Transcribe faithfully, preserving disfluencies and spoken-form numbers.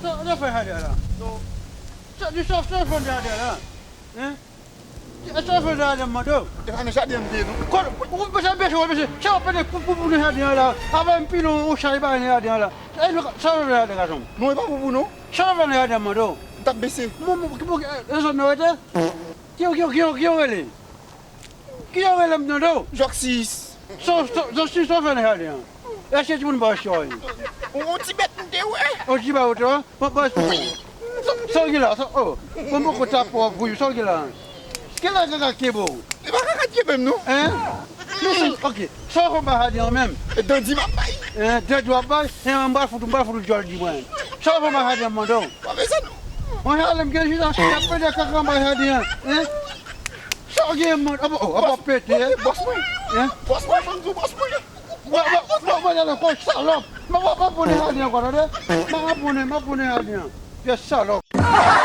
Sa w fè jaden an la? Sa w fè nan jaden an la? Hein? Sa w fè nan jaden an, m mande w? E pa nan jaden an m te ye, non. Kon, ou, ou, mesye, mesye, mesye, sa w fè nan pou, pou, pou nan jaden an la? Avè m pile yon chay ba nan jaden an la. E, sa w fè nan jaden an, gason? Non, e pa pou, pou, non. Sa w fè nan jaden an, m mande w? M t ap bese. Mwen, mwen, ki pou, e, e, zòn nan rete? Ki, ki, ki, ki yo rele? Ki yo rele m tande w? Jòksis. Sa, sa, sa, sa w fè nan jaden an? Èske timoun ba w chòy? Yon ti bèt m te wè. Yon ti bèt ou te wè? Bon, bon, sa, sa w gen la? Sa, oh, bon, bon, kote a pòv, wi, sa w gen la? Kilè kaka kenbe w? E pa kaka kenbe m, non. Hein? Men si, ok. Sa w fè anba jaden an menm? E dandi m ap bay. Hein, dandi w ap bay? Hein, m pral fout, m pral fout ou djòl di mwen. Sa w fè anba jaden an, m mande w? Pa bezwen, non. Mwen, ale m gen jida, y ap pede kaka anba jaden an. Hein? Sa w gen, man? Ap, oh, ap, ap pete. Bòs mwen. Hein? Bòs mwen, fò m di w bòs mwen. Mwen, mwen, mwen, mwen, ale, kòm salòp. Mwen, mwen, mwen, mwen, ale ankò, tande? Mwen, mwen, mwen, mwen, mwen, ale. Vye salòp.